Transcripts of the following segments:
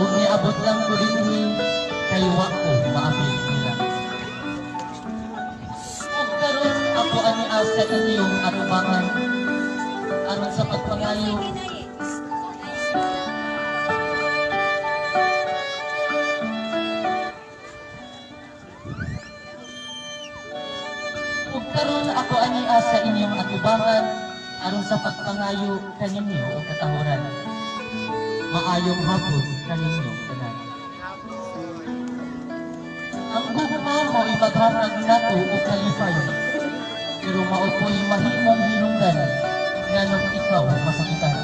Ug niabot lang ko dinhi kay wa ko maapil nila. Ug karon ako ani sa inyong atubangan aron sa pagpangayo. Ug karon ako ani sa inyong atubangan aron sa pagpangayo kaninyo og katahuran. Maayong hapon kaninyo tanan. Ang gugma mo ipaghatag nato og kalipay, pero mao po'y mahimong hinungdan nganong ikaw masakitan.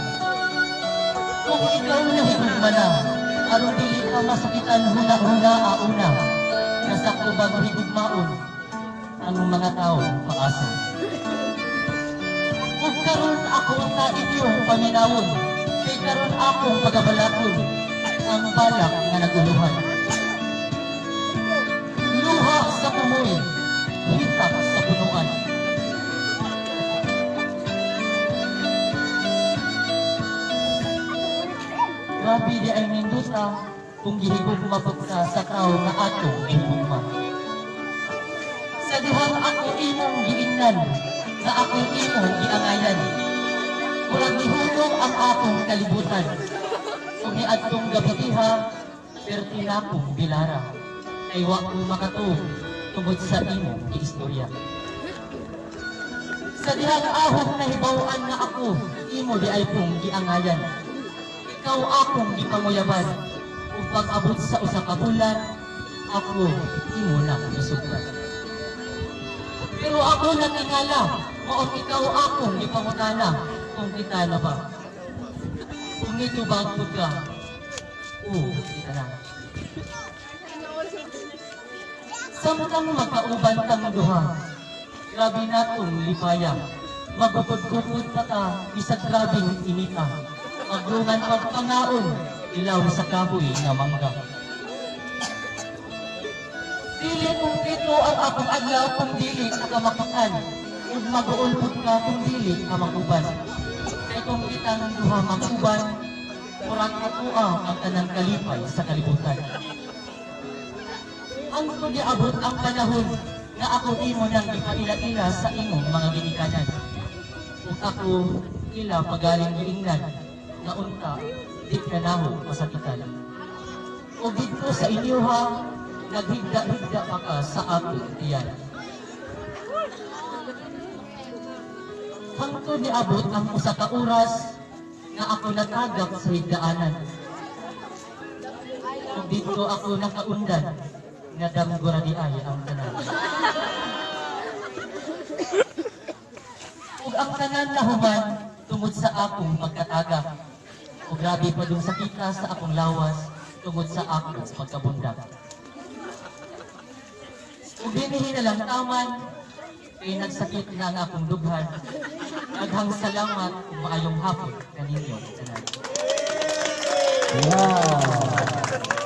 Kung ikaw nahigugma na, aron dili ka masakitan, huna-huna auna, nasakto bang higugmaon ang mga tao paasa? Ug karon ako unta inyong paminawon, kay karon akong pagabalakon ang balak nga naguluhan. Luha sa kumoy, hitak sa punuan. Grabe di ay ninduta kung gihigugma pud ka sa tao nga atong gihigugma. Sa dihang ako imong giingnan, nga ako imong giangayan, murag nihunong ang akong kalibutan. Ug niadtong gabi diha, perti nakong bilara. Kay wa ko makatuo tungod sa imong giistorya. Sa dihang ahong nahibaw-an nga ako, imo di ay kong giangayan. Ikaw akong gipanguyaban. Ug pag-abot sa usa ka bulan, ako imo na gisugdan. Pero ako natingala, maong ikaw akong gipangutana kung kita na ba. Kung nitubag pud ka, oo, kita na. Samtang magkauban tang duha, grabe natong lipaya. Magukod-gukod pa ta, bisag grabing inita. Magrungan pagpangaon, ilaw sa kahoy nga mangga. Dili kumpleto ang akong adlaw kung dili ka makitaan. Ug mag-uol pud ka kung dili ka mag-uban. Kay kung kitang duha mag-uban, murag atoa ang tanang kalipay sa kalibutan. Hangtod niabot ang panahon nga ako imo nang gipaila-ila sa imong mga ginikanan. Ug ako ila pagaling giingnan nga unta di ka namo masakitan. Ug didto sa inyoha, naghigda-higda pa ka sa akong tiyan. Hangtod niabot ang usa ka oras nga ako natagak sa higdaanan. Ug didto ako nakaundan nga damgo ra di ay ang tanan. Ug ang tanan nahuman tungod sa akong pagkatagak. Ug grabe pa dong sakita sa akong lawas tungod sa akong pagkabundak. Ug dinhi na lang taman, kay nagsakit na ang akong dughan. Daghang salamat ug maayong hapon kaninyo tanan. Wow!